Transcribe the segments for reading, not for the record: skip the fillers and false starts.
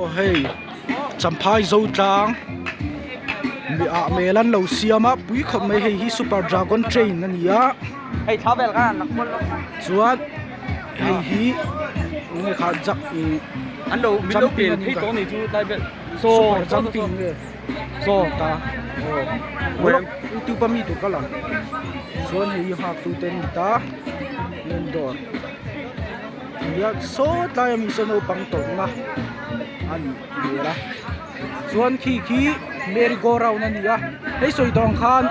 Aw hei champhai zo tlang ah mel an lo siam a pui khawp mai hei hi super dragon train a ni a chuan hei hi enge kha jak ih jumping a ni super jumping nge saw ta aw youtube a mi tur ka lang chuan hei hi nghak tu te an ni ta main dawr. Nia saw tlai ami saw naupang tawrhna a nih hmel a chuan khi khi merry go round a ni a hei sawi tawh ang khan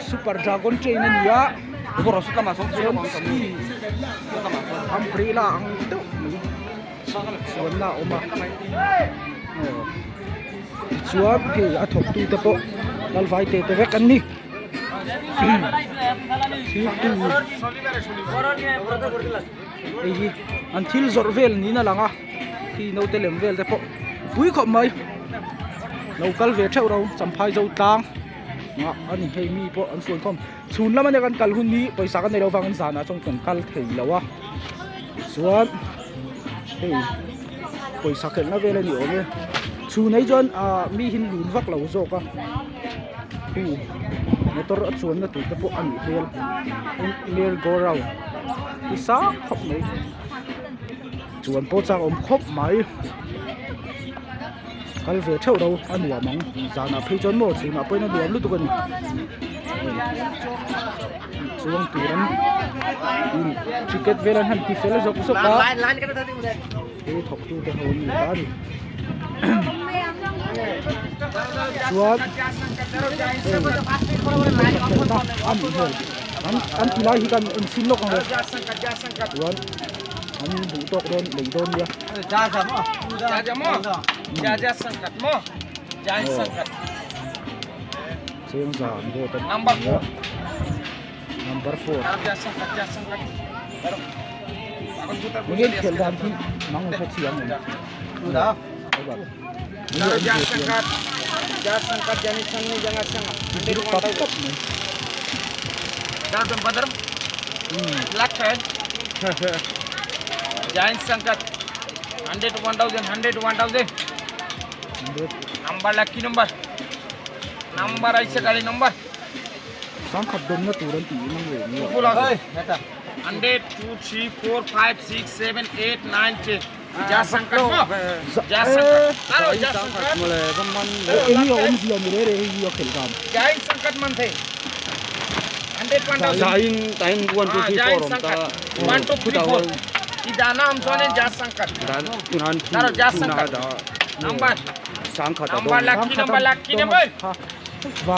super dragon train a ni a chuan ski umbrella ang deuh mai chuanna a awm a aw tichuan hei a thawk tute pawh lalvai te te vek an ni. Thil hei hi an thil zawrh vel niin a lang a khi naute lem vel te pawh pui khawp mai lo kal ve theuh ro champhai zo tlang ah a ni hei mi pawh an suan khawm chhun lam ania kan kal hun hi pawisa kan neih loh avangin zanah chuan kan kal thei lo a tichuan hei pawisa khelhna vel a ni awm e chhun ah hi chuan ah mi hi an lun vak lo zawk a. Hu motor a chuanna tur te pawh a nih hmel merry go round hi sang khawp mai chuan pawh chak awm khawp mai kal ve theuh ro a nuam ang zanah phei chuan maw chhunah pawhin a nuam lutuk a ni chuang tur an ticket vel an han ti fel zawk zawk a. Thil thawk tu te ho an ni ta a ni chuan hei a nih hmel an an ti lai hi kan en chhin lawk ang e chuan an duh tawk dawn lei dawn nia cheng za an dawt a ni a number 4 Enge khelh dan hi nang hre thiam ang Sangkhat dawmna tur an tih in ang reng nge. 100, 2, 3, 4, 5, 6, 7, 8, 9, 10. Ja Sankat mo. Ja Sankat. Aro Ja Sankat. Eng nge awm zia ni rere hei hi a khelh dan. Jain Sankat man thei. 100, 1000. Jain tain 1 2 3 4 om ta. 1 2 3 4. I dana am chuan in Ja Sankat. Dan tunan Aro Ja Sankat. Number. Sangkhat Number lucky number lucky number.